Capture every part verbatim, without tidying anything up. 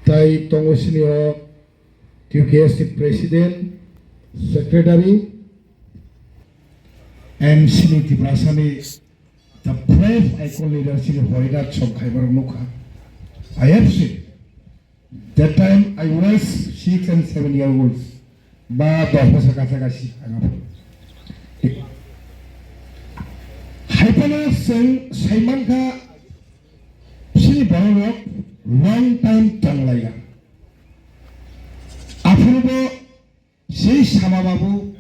Tai tongo sini o T U K S ni president, secretary, and sini Tiprasani the brave icon leader sini Horiraj Song khaibarok nukha. I have seen. That time I was six and seven year old. Ba dos bosor kacha kachi ang aphuru. Haiphano chwng saimankha sini bororok long time tonglaiya. Aphuru bo sei sama babu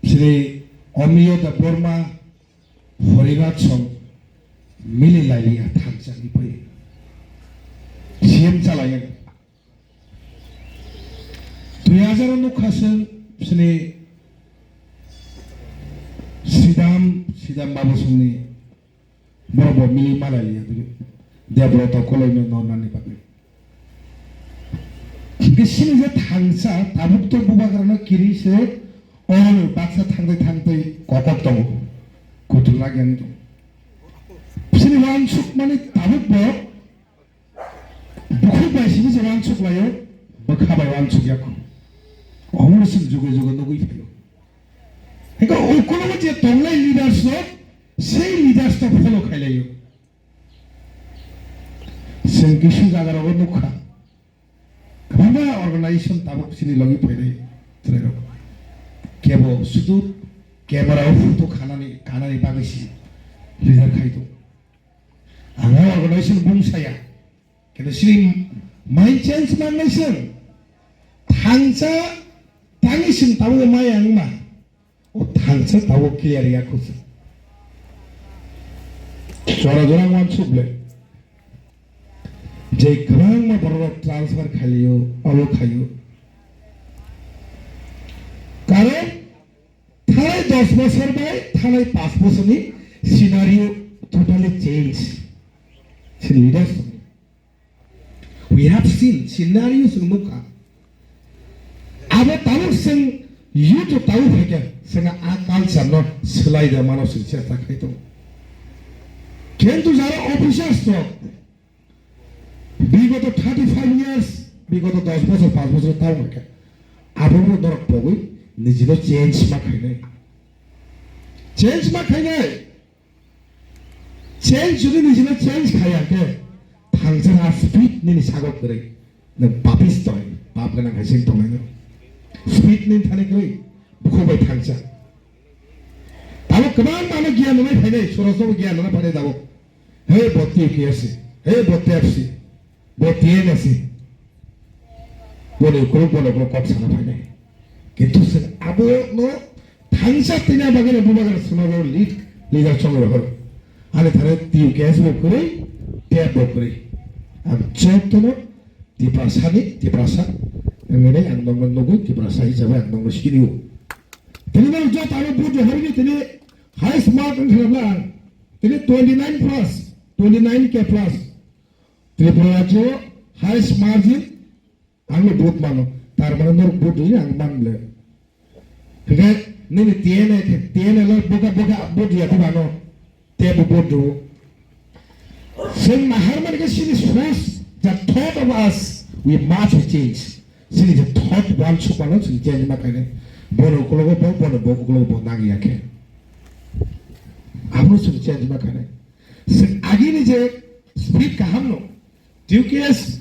Shri Omiyo Debbarma Horiraj Song mili lailiya thansa ni pai C M chalaiya. Dui hajar o nukha chwng sini Sidam, Sidam Babu Songni borok bo mili malai liya. Debrota koloi no nornani bagwi. Hingke sini je thangsa tabuk to bubagra no kiri se oro baksa thangtai thangtai kokok tongo. Kutul lagi ani tongo. Sini wansuk mani tabuk bo Bukhuk bai simi se wansuk laio, bwkha bai wansuk yakho. Omono chwng jugo jugo nugwi phaio. Hingke ukulogo je tongnai leaders rok, sei leaders no follow khailaio. Chwng kisu jaga rogo nukha. Kwbangma organization tabuk chini logi phainai chwrairok. Kebo sudu camera o photo khanani, kanani bagwi si leader khai tongo. Ang o organization bung saya. Khe sini mind change mangnai chwng. Thangsa tangwi chwng tabuk maya wngma. O thangsa tabuk clear ya kho chwng. Jora jora ang wansuk le. Je kwbangma borok transfer khailio, abo khaio. Karon thanai dos bosor bai thanai panch bosorni scenario totally change. Chini leaders We have seen scenarios nukha. Abo tabuk chwng youth tabuk phaikha, chwng a culture no swlai da mano chwng chesta khai tongo. Kintu jara officers rok bigoto thirty five years, bigoto dos bosor, panch bosor tabuk phaikha. Abo no norok pogwi nijino change ma khainai. Change ma khainai. Change jodi nijino change khaya khe, thangsa ha speed nini sago kwrwi. Nwng papis tong, pap gwnang hai sing tongnai nwng. Speed nini thani kwrwi, bukhuk bai thangsa. Tabuk kwbang mano giyan rwnai phainai, sorosno giyan rwna phainai tabuk. Hey, bo T K S, hey, bo T F C. Bo T N S ni. Boni ukuluk, boni ukuluk kok sana phainai. Kintu chwng abo no thangsa twina bagwi no bubagra swnamjak lead, leader chongwi rohor. Ani thani T U K S bo kwrwi, T F bo kwrwi. Ang jotono Tiprasa ni, Tiprasa wngwi ang nokno nugwi, Tiprasa hisabe ang nokno sinio. Tini no joto abo vote rohorwi tini highest mark wngkha na ang. Tini twenty nine plus, twenty nine K plus. Tripura rajyo highest margin ang no vote mano, tar mane norok vote rwya ang man le. Hingke nini T N A, T N A lo boga boga vote ya ko mano, te bo vote rw. Chwng nahar mani khe chini source, the thought of us, we must change. Chini je thought wansuk mano chwng change ma khainai. Bono ukologo bo, bono bo ukologo bo nang ya khe. Abono chwng change ma khainai. Chwng agini je spirit kaham no, T U K S,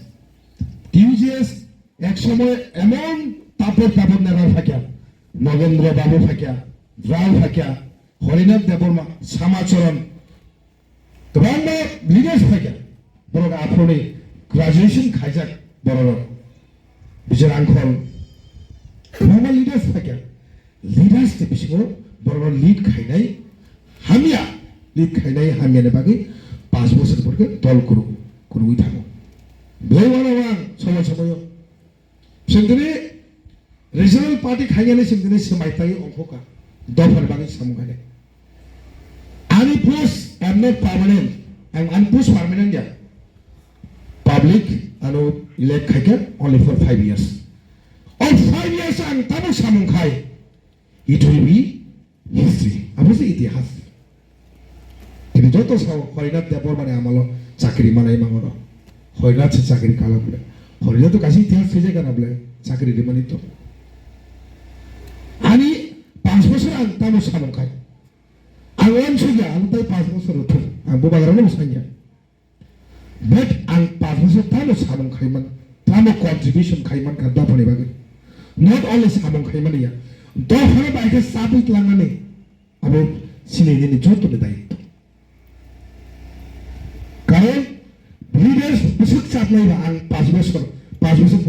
T U J S, ek somoy emon tapor tapor neta phaikha, Nogendra Babu phaikha, Rao phaikha, Harinath Debbarma, Samacharan, kwbangma leaders phaikha, borok aphuruni graduation khaijak bororok, Bijay Rangkhol, kwbangma leaders phaikha. Leaders ni bisingo borokno lead khainai hamya, lead khainai hamya ni bagwi panch bosor borokhe dol kunu-, kunui thango. Belai uanao ang somo somoyo. Chwng tini regional party khainani chwng tini swmai taiwi ongkhoka. Dophani bagwi samung khainai. Ani post, I am not permanent. Ang ani post permanent ya. Public ano elect khaikha only for five years. O five years ang tamo samung khai. It will be history. Abo se itihas. Tini joto sao Harinath Debbarmani amalo chakri manai mangoro. Harinath se chakri kala bole. Phorina to kaisa itihas swijak gana bole chakri rimani to. Ani panch bosor ang tamo samung khai. Ang uansukya ang tai panch bosor rwthok. Ang bubagrano bo sanya. But ang panch bosor tamo samung khaiman, tamo contribution khaiman kha dophani bagwi. Not only samung khaimani ya, dophano bai khe chabwi tlangnani abo chini nini jotoni daitw. Karon leaders bwswk chaplai ba ang panch bosor, panch bosor